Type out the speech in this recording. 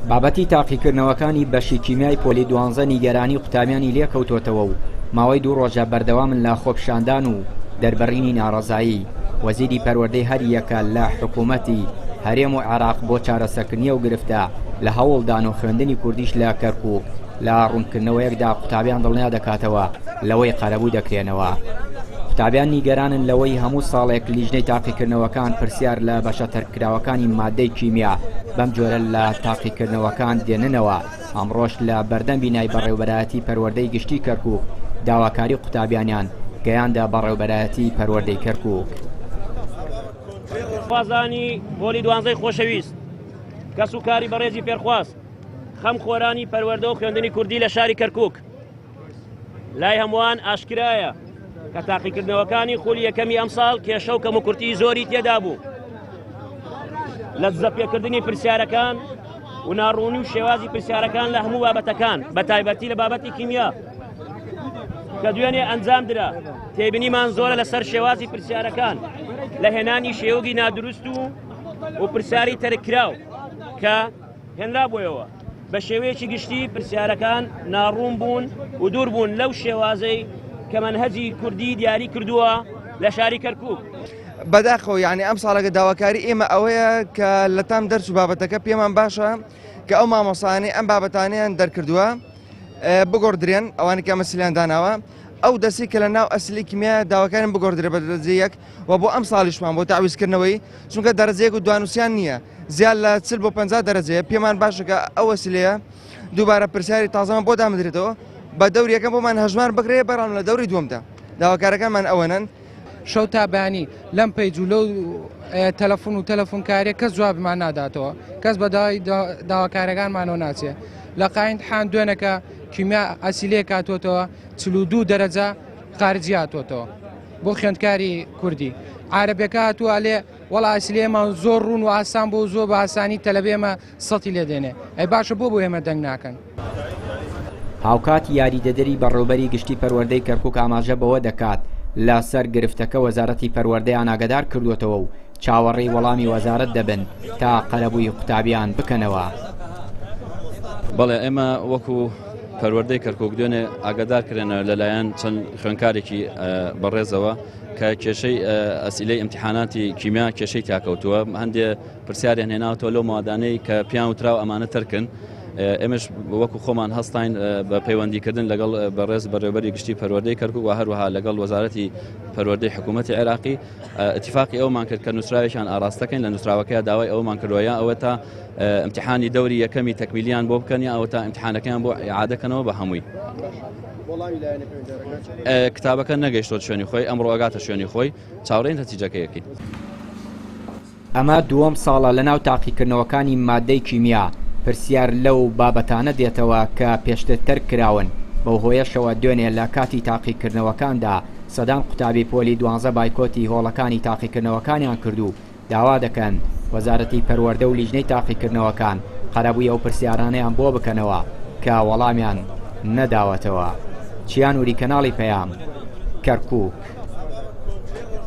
بابەتی تاقیکردنەوەکانی بەشی کیمیای پۆلی دوانزە نیگەرانی قوتابیانی لێکەوتۆتەوە و ماوەی دوو ڕۆژە بەردەوامن لە خۆپیشاندان و دەربڕینی ناڕەزایی. وەزیری پەروەردەی هەریەکە لە حکوومەتی هەرێم و عێراق بۆ چارەسەرکردنی ئەو گرفتە لە هەوڵدان و خوێندنی کوردیش لە کەرکووک لە ڕوونکردنەوەیەکدا قوتابیان دڵنیا دەکاتەوە لەوەی قەرەبوو دەکرێنەوە. قوتابیان نیگەرانن لەوەی هەموو ساڵێک لیژنەی تاقیکردنەوەکان پرسیار لە بەشە تەرککراوەکانی مادەی کیمیا بەم جۆرە لە تاقیکردنەوەکان دێننەوە، ئەمڕۆش لە بەردەم بینای بەڕێوبەرایەتی پەروەردەی گشتی کەرکوک داواکاری قوتابیانیان گەیاندە بەڕێوبەرایەتی پەروەردەی کەرکوک. فێرخوازانی پۆلی دوانزەی خۆشەویست، کەس و کاری بەڕێزی فێرخواز، خەم خۆرانی پەروەردە و خوێندنی کوردی لە شاری کەرکوک، لای هەمووان ئاشکرایە کە تاقیکردنەوەکانی خولی یەکەمی ئەمساڵ کێشە و کەموکورتی زۆری تێدا بوو لە دزەپێکردنی پرسیارەکان و ناڕوونی و شێوازی پرسیارەکان لە هەموو بابەتەکان بە تایبەتی لە بابەتی کیمیا کە دوێنێ ئەنجام درا تێبینیمان زۆرە لەسەر شێوازی پرسیارەکان لە هێنانی شێوگی نادروست و و پرسیاری تەرکراو کە هێنرابوویەوە. بە شێوەیەکی گشتی پرسیارەکان ناڕوون بوون و دوور بوون لەو شێوازەی کە مەنهەجی کوردی دیاری کردووە لە شاری کەرکووک. بەداخەوە یانی ئەم ساڵەکە داواکاری ئێمە ئەوەیە کە لە تام دەرس و بابەتەکە پێمان باشە کە ئەو مامۆسانەی ئەم بابەتانەیان دەرکردووە بگۆڕدرێن ئەوانە کە مەسلیان داناوە ئەو دەستی کە لە ناو ئەسلی کیمیا داواکارن بگۆڕدرێ بە دەرەجە یەک و بۆ ئەم ساڵیشمان بۆ تەعویزکردنەوەی چونکە دەرەجەیەک و دوانووسیان نییە زیاد لە 40 بۆ 50 دەرەجەیە پێمان باشە کە ئەو وەسیلەیە دووبارە پرسیاری تازەمان بۆ دامدرێتەوە بە دەوری یەکەم بۆمان هەژمار بکرێ بەڵام لە دەوری دووەمدا داواکارەکانمان ئەوەنەن. شەو تا بەیانی لەم پەیج و لەو تەلەفون و تەلەفونکاریە کەس جوابمان ناداتەوە کەس بە داوای داواکارەکانمانەوە ناچێ لە قاین حان دوێنەکە کیمیا ئەسیلەیەک هاتووەتەوە 42 دەرەجە خارجی هاتووەتەوە بۆ خوێندکاری کوردی عربەکە هاتووە ئەلێ وەڵا ئەسلی ئێمە زۆر ڕوون و ئاسان بۆ زۆر بە ئاسانی تەلەبە ئێمە سەتی لێ دێنێ ئەی باشە بۆ بۆ ئێمە دەنگ ناکەن. هاوکات یاریدەدەری بەڕێوبەری گشتی پەروەردەی کەرکوک ئاماژە بەوە دەکات، لەسەر گرفتەکە وەزارەتی پەروەردەیان ئاگادار کردووەتەوە و چاوەڕێی وەڵامی وەزارەت دەبن تا قەرەبووی قوتابیان بکەنەوە. بەڵێ ئێمە وەکو پەروەردەی کەرکوک دوێنێ ئاگادار کرێنەوە لەلایەن چەند خوێندکارێکی بەڕێزەوە کە کێشەی ئەسیلەی ئیمتیحاناتی کیمیا کێشەی تیاکەوتووە هەندێ پرسیاریان هێناوەتەوە لەو مادانەی کە پیان وتراوە ئەمانە تەرکن ئێمەش وەکو خۆمان هەستاین بە پەیوەندیکردن لەگەڵ بەڕێز بەڕێوبەری گشتی پەروەردەی کەرکوک و هەروەها لەگەڵ وەزارەتی پەروەردەی حکوومەتی عێراقی اتفاقی ئەومان کرد کە نووسراوێکیان ئاراستەکەین لە نووسراوەکەی داوای ئەومان کردووە یا ئەوە تا امتحانی دەوری یەکەمی تەکمیلیان بۆ بکەن یا ئەوە تا امتحانەکەیان بۆ ئیعادەکەنەوە بە هەمووی. کتابەکە نەگەیشتۆ شوێنی خۆی ئەمڕۆ ئەگاتە شوێنی خۆی چاوەڕێین نەتیجەکەی ئەکەین. ئەمە دووەم ساڵە لەناو تاقیکردنەوەکانی ماددەی کیمیا پرسیار لەو بابەتانە دێتەوە کە پێشتر تەرک کراون، بەو هۆیەشەوە دوێنێ لە کاتی تاقیکردنەوەکاندا سەدان قوتابی پۆلی دوانزە بایکۆتی هۆڵەکانی تاقیکردنەوەکانیان کرد و داوا دەکەن وەزارەتی پەروەردە و لیژنەی تاقیکردنەوەکان قەرەبووی ئەو پرسیارانەیان بۆ بکەنەوە کە وەڵامیان نەداوەتەوە. چیا نوری کەناڵی پەیام، کەرکوک.